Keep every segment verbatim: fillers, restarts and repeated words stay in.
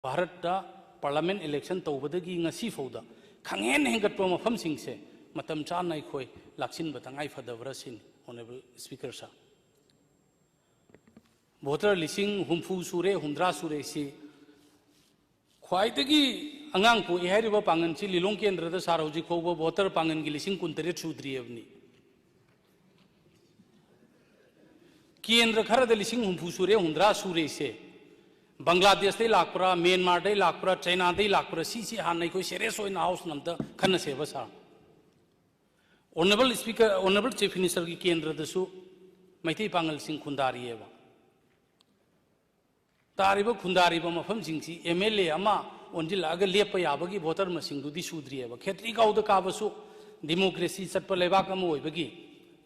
ꯚꯥꯔꯠꯇ ꯄꯥꯔꯂꯥꯃꯦꯟ ꯏꯂꯦꯛꯁꯟ ꯇꯧꯕꯗꯒꯤ ꯉꯁꯤ ꯐꯥꯎꯗ ꯈꯪꯍꯦꯟ ꯍꯦꯟꯒꯠꯄ ꯃꯐꯝꯁꯤꯡꯁꯦ ꯃꯇꯝ ꯆꯥꯅ ꯑꯩꯈꯣꯏ ꯂꯥꯛꯁꯤꯟꯕ ꯇꯉꯥꯏ ꯐꯗꯕ꯭ꯔꯥ ꯁꯤꯅꯤ, ꯑꯣꯅꯔꯦꯕꯜ ꯁ꯭ꯄꯤꯀꯔ ꯁꯥꯔ꯫ ꯚꯣꯇꯔ ꯂꯤꯁꯤꯡ ꯍꯨꯝꯐꯨ ꯁꯨꯔꯦ, ꯍꯨꯝꯗ꯭ꯔꯥ ꯁꯨꯔꯦ ꯁꯤ ꯈ꯭ꯋꯥꯏꯗꯒꯤ ꯑꯉꯥꯡ ꯄꯣꯛꯏ ꯍꯥꯏꯔꯤꯕ ꯄꯥꯡꯒꯜꯁꯤ ꯂꯤꯂꯣꯡ ꯀꯦꯟꯗ꯭ꯔꯗ ꯁꯥꯔ ꯍꯧꯖꯤꯛ ꯐꯥꯎꯕ ꯚꯣꯇꯔ ꯄꯥꯡꯒꯜꯒꯤ ꯂꯤꯁꯤꯡ ꯀꯨꯟꯇꯔꯦꯠ ꯁꯨꯗ꯭ꯔꯤꯑꯕꯅꯤ꯫ ꯀꯦꯟꯗ꯭ꯔ ꯈꯔꯗ ꯂꯤꯁꯤꯡ ꯍꯨꯝꯐꯨ ꯁꯨꯔꯦ, ꯍꯨꯝꯗ꯭ꯔꯥ ꯁꯨꯔꯦꯁꯦ ꯕꯪꯒ꯭ꯂꯥꯗꯦꯁꯇꯩ ꯂꯥꯛꯄ꯭ꯔꯥ, ꯃ꯭ꯌꯥꯟꯃꯥꯔꯗꯩ ꯂꯥꯛꯄ꯭ꯔꯥ, ꯆꯩꯅꯥꯗꯩ ꯂꯥꯛꯄ꯭ꯔꯥ, ꯁꯤꯁꯤ ꯍꯥꯟꯅ ꯑꯩꯈꯣꯏ ꯁꯦꯔꯤꯌꯁ ꯑꯣꯏꯅ ꯍꯥꯎꯁꯅ ꯑꯝꯇ ꯈꯟꯅꯁꯦꯕ ꯁꯥꯔ꯫ ꯑꯣꯅꯔꯦꯕꯜ ꯁ꯭ꯄꯤꯀꯔ, ꯑꯣꯅꯔꯦꯕꯜ ꯆꯤꯐ ꯃꯤꯅꯤꯁꯇꯔꯒꯤ ꯀꯦꯟꯗ꯭ꯔꯗꯁꯨ ꯃꯩꯇꯩ ꯄꯥꯡꯒꯜꯁꯤꯡ ꯈꯨꯟꯗꯥꯔꯤꯑꯕ꯫ ꯇꯥꯔꯤꯕ ꯈꯨꯟꯗꯥꯔꯤꯕ ꯃꯐꯝꯁꯤꯡꯁꯤ ꯑꯦꯝ ꯑꯦꯜ ꯑꯦ ꯑꯃ ꯑꯣꯟꯁꯤꯜꯂꯛꯑꯒ ꯂꯦꯞꯄ ꯌꯥꯕꯒꯤ ꯚꯣꯇꯔ ꯃꯁꯤꯡꯗꯨꯗꯤ ꯁꯨꯗ꯭ꯔꯤꯑꯕ꯫ ꯈꯦꯇ꯭ꯔꯤꯒꯥꯎꯗ ꯀꯥꯕꯁꯨ ꯗꯤꯃꯣꯀ꯭ꯔꯦꯁꯤ ꯆꯠꯄ ꯂꯩꯕꯥꯛ ꯑꯃ ꯑꯣꯏꯕꯒꯤ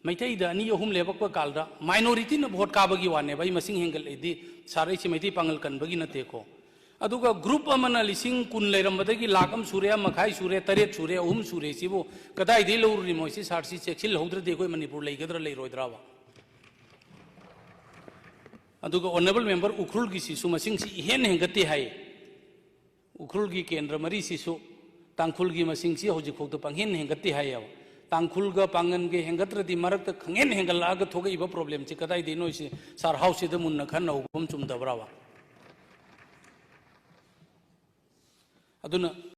ꯃꯩꯇꯩꯗ ꯑꯅꯤ ꯑꯍꯨꯝ ꯂꯦꯞꯄꯛꯄ ꯀꯥꯟꯗ ꯃꯥꯏꯅꯣꯔꯤꯇꯤꯅ ꯚꯣꯠ ꯀꯥꯕꯒꯤ ꯋꯥꯅꯦꯕ꯫ ꯑꯩ ꯃꯁꯤꯡ ꯍꯦꯟꯒꯠꯂꯛꯏꯗꯤ ꯁꯥꯔ, ꯑꯩꯁꯦ ꯃꯩꯇꯩ ꯄꯥꯡꯒꯜ ꯀꯟꯕꯒꯤ ꯅꯠꯇꯦꯀꯣ꯫ ꯑꯗꯨꯒ ꯒ꯭ꯔꯨꯞ ꯑꯃꯅ ꯂꯤꯁꯤꯡ ꯀꯨꯟ ꯂꯩꯔꯝꯕꯗꯒꯤ ꯂꯥꯛ ꯑꯃ ꯁꯨꯔꯦ, ꯑꯃ ꯃꯈꯥꯏ ꯁꯨꯔꯦ, ꯇꯔꯦꯠ ꯁꯨꯔꯦ, ꯑꯍꯨꯝ ꯁꯨꯔꯦ, ꯁꯤꯕꯨ ꯀꯗꯥꯏꯗꯒꯤ ꯂꯧꯔꯨꯔꯤꯃꯣ? ꯁꯤ ꯁꯥꯔ, ꯁꯤ ꯆꯦꯛꯁꯤꯜꯍꯧꯗ꯭ꯔꯗꯤ ꯑꯩꯈꯣꯏ ꯃꯅꯤꯄꯨꯔ ꯂꯩꯒꯗ꯭ꯔꯥ ꯂꯩꯔꯣꯏꯗ꯭ꯔꯥꯕ? ꯑꯗꯨꯒ ꯑꯣꯅꯔꯦꯕꯜ ꯃꯦꯝꯕꯔ ꯎꯈ꯭ꯔꯨꯜꯒꯤꯁꯤꯁꯨ ꯃꯁꯤꯡꯁꯤ ꯏꯍꯦꯟ ꯍꯦꯟꯒꯠꯇꯦ ꯍꯥꯏ꯫ ꯎꯈ꯭ꯔꯨꯜꯒꯤ ꯀꯦꯟꯗ꯭ꯔ ꯃꯔꯤꯁꯤꯁꯨ ꯇꯥꯡꯈꯨꯜꯒꯤ ꯃꯁꯤꯡꯁꯤ ꯍꯧꯖꯤꯛꯐꯥꯎꯗ ꯄꯪꯍꯦꯟ ꯍꯦꯟꯒꯠꯇꯦ ꯍꯥꯏꯌꯦꯕ꯫ ꯇꯥꯡꯈꯨꯜꯒ ꯄꯥꯡꯒꯟꯒ ꯍꯦꯟꯒꯠꯇ꯭ꯔꯗꯤ ꯃꯔꯛꯇ ꯈꯪꯍꯦꯟ ꯍꯦꯟꯒꯠꯂꯛꯑꯒ ꯊꯣꯛꯂꯛꯏꯕ ꯄ꯭ꯔꯣꯕ꯭ꯂꯦꯝꯁꯤ ꯀꯗꯥꯏꯗꯩꯅꯣ? ꯁꯤ ꯁꯥꯔ ꯍꯥꯎꯁꯁꯤꯗ ꯃꯨꯟꯅ ꯈꯟꯅꯍꯧꯕ ꯑꯃ ꯆꯨꯝꯗꯕ꯭ꯔꯕ? ꯑꯗꯨꯅ